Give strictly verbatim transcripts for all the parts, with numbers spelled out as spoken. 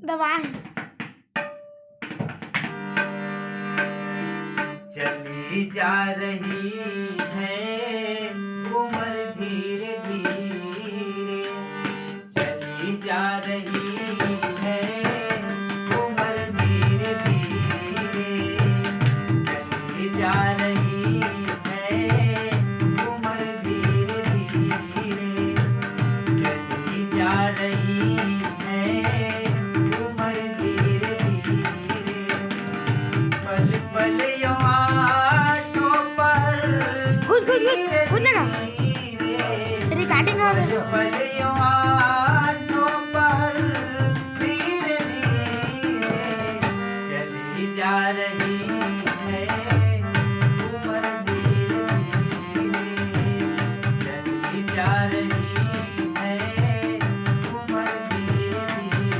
दवा है। चली जा रही है उम्र धीरे धीरे, चली जा रही है उम्र धीरे धीरे, चली जा रही है उम्र धीरे धीरे, चली जा रही है उम्र धीरे धीरे। पल पल यो आंखों पर घुस, घुस, घुस, घुसने का। रिकॉर्डिंग हो रही है। पल यो आंखों पर धीरे धीरे चली जा रही है उम्र धीरे धीरे, चली जा रही है उम्र धीरे धीरे।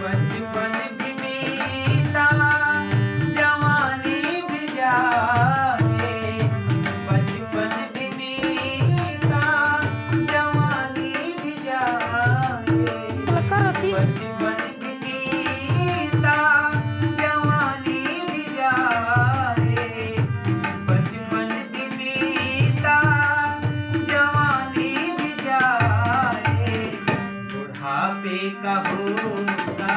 बचपन भी बीता, जवानी भी जाए, बचपन भी बीता, जवानी भी जाए। लड़का रोती। बचपन भी बीता, जवानी भी जाए, बचपन भी बीता, जवानी भी जाए, बुढ़ापे का होगा